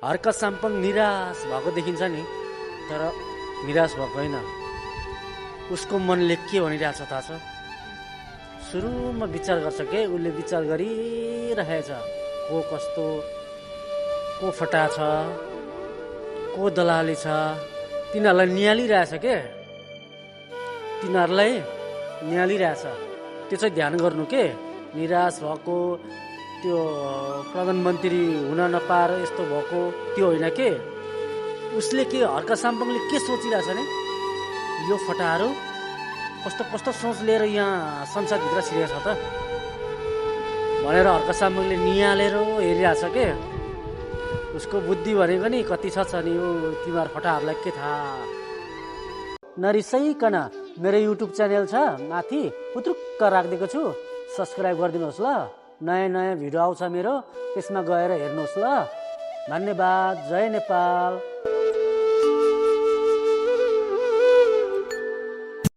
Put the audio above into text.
हर्क साम्पङ निराश भएको देखिन्छ नि, तर निराश भएको होइन। उसको मनले के भनिरहेछ थाहा छ? सुरुमा विचार गर्छ के, उसले विचार गरिरहेछ को कस्तो, को फटा छ, को दलाली छ, तिनीहरूलाई निहालिरहेछ के, तिनीहरूलाई निहालिरहेछ। त्यो चाहिँ ध्यान गर्नु के। निराश भएको, त्यो प्रधानमन्त्री हुन नपाएर यस्तो भएको त्यो होइन के। उसले के, हर्क साम्पङले के सोचिरहेछ नि, यो फटाहरू कस्तो कस्तो सोच लिएर यहाँ संसदभित्र छिरेको छ त भनेर हर्क साम्पङले निहालेर हेरिरहेछ के। उसको बुद्धि भनेको नि कति छ नि, यो तिमीहरू फटाहरूलाई के थाहा। नरिसाइकन मेरो युट्युब च्यानल छ माथि पुत्रुक्क राखिदिएको छु, सब्सक्राइब गरिदिनुहोस् ल। नयाँ नयाँ भिडियो आउँछ मेरो, त्यसमा गएर हेर्नुहोस् ल। धन्यवाद। जय नेपाल।